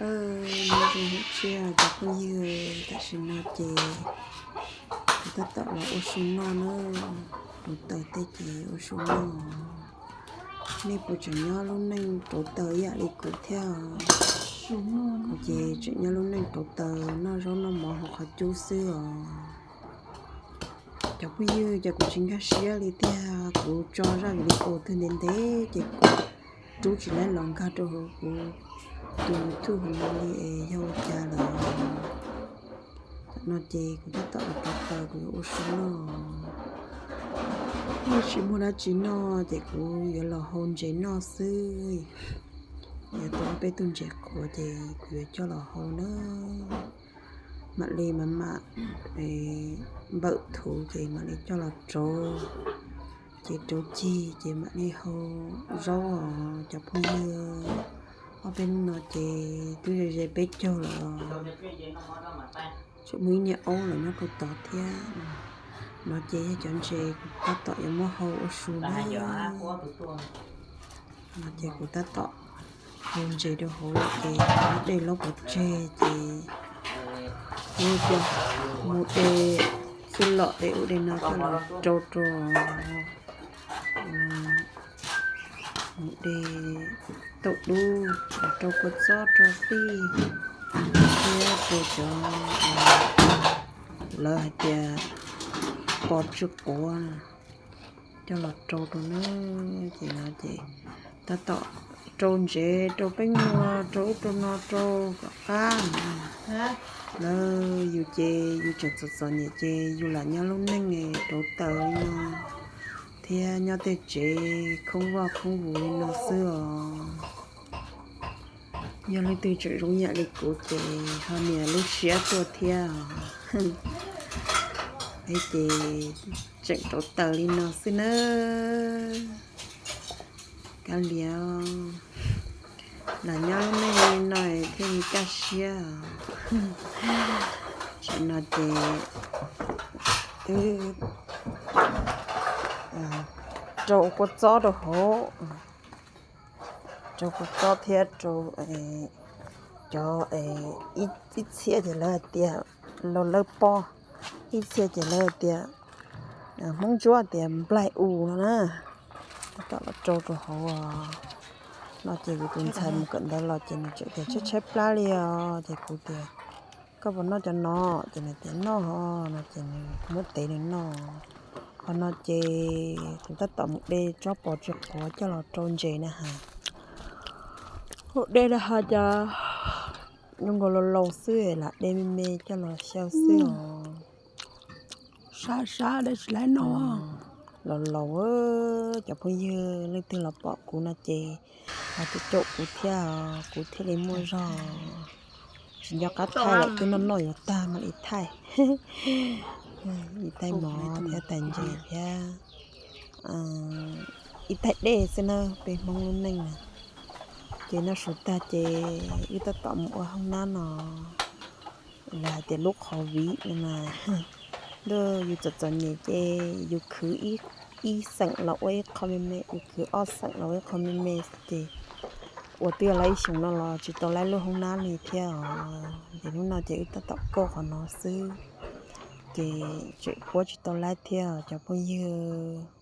Nyob zoo ib tsoom phooj ywg, tam sim no ces kuv tab tom los ua su noj na, kuv taws tej ces ua su noj. Nej puas tseem nyob lub neej rauv taws ib yam li kuv thiab? Kuv ces tseem nyob lub neej rauv taws noj zaub noj mov hauv qhov cub xwb os. Cov phooj ywg, ces kuv tsis nkag siab li tiag, kuv tso zaj video twg ntev ntev ces kuv rub tsis laib los nkag rau hauv kuv tus YouTube hauv no li es yog ua cas lawm. Tam no ces kuv tab tom los rauv taws, kuv yuav ua su noj. Yeej tsis muaj dab tsi noj ces kuv yuav los hau ntses noj xwb. Yuav tua ob peb tug ntses qhuav ces kuv yuav coj los hau na. Mam li mam mam npawm thuv ces mam li coj los rauv, ces rauv cig ces mam li hau zaub os cov phooj ywg. Ob peb hnub no ces twb ze ze peb caug lawm, tseem muaj ib niag aub los nyob rau tod thiab. No ces yog cov ntses kuv tab tom yuav muab hau ua su na. No ces kuv tab tom hau ntses rau hauv lawm ces muab dej laub pov tseg ces mus de xwb los de ub de no coj los rau rau, mus de taum dub, rau kua txob rau txij, thiab rau cov lawv hais tias pos tsw quav coj los rau rau na. Ces no ces tab tom rau ntsev, rau peeb nua, rau ub rau no, rau kom qab. Lawv yus ces yus tseem txom txom nyem ces yus lam nyob lub neej rauv taws li no thiab nyob tej tsev khoob vaj khoob vus li no xwb os. Yog leej twg tseem zoo yam li kuv ces ho nias lub siab tuaj thiab os. Es ces tseem rauv taws li no xwb nawb. Kav liam, lam nyob lub neej li no thiaj li kaj siab. Tam no ces twb rau kua txob rau hauv, rau kua txob thiab rau cov, ib txhia ces lawv hais tias laus lawv poj, ib txhia ces lawv hais tias Hmoob Ntsuab tias nplaig u no na. Tab tom los rau rau hauv os. No ces kuv tus ntxhais mus kawm ntawv los ces nws tseem tias tshaib tshaib plab li os, ces kuv tias koj puas noj cov no? Ces nws tias noj ho, no ces nws muab tev nws noj. Qhov no ces kuv tab tom mus de tsob pos tsw quav coj los rau ntses na has. Mus de na has cas zoo nkaus laus laus xwb lam de me me coj los xyaw xwb os. Sab sab de tsis laib noj. Laus laus, cov phooj ywg leej twg los pom kuv no ces ho caum caum kuv thiab, kuv thiaj li muaj zog. Tsis nco qab thaij lawm, twb noj noj yuav tag mam li thaij. Ib tais mov thiab tais ntses thiab ib tais dej xwb na, peb Hmoob lub neej na. Ces noj su tag ces wb tab tom mus ua hoob nab no. Lawv hais tias lub qhov viv no mas, ntuj, yus txom txom nyem ces yus khwv ib xeem los ua ib qho me me, yus khwv ob xeem los ua ib qho me me ces ua twb los ib xyoos no los tsis tau laib lub hoob nab li thiab os. Ces hnub no ces wb tab tom kauj qhov no xwb, ces tseem puab tsis tau laib thiab cov phooj ywg.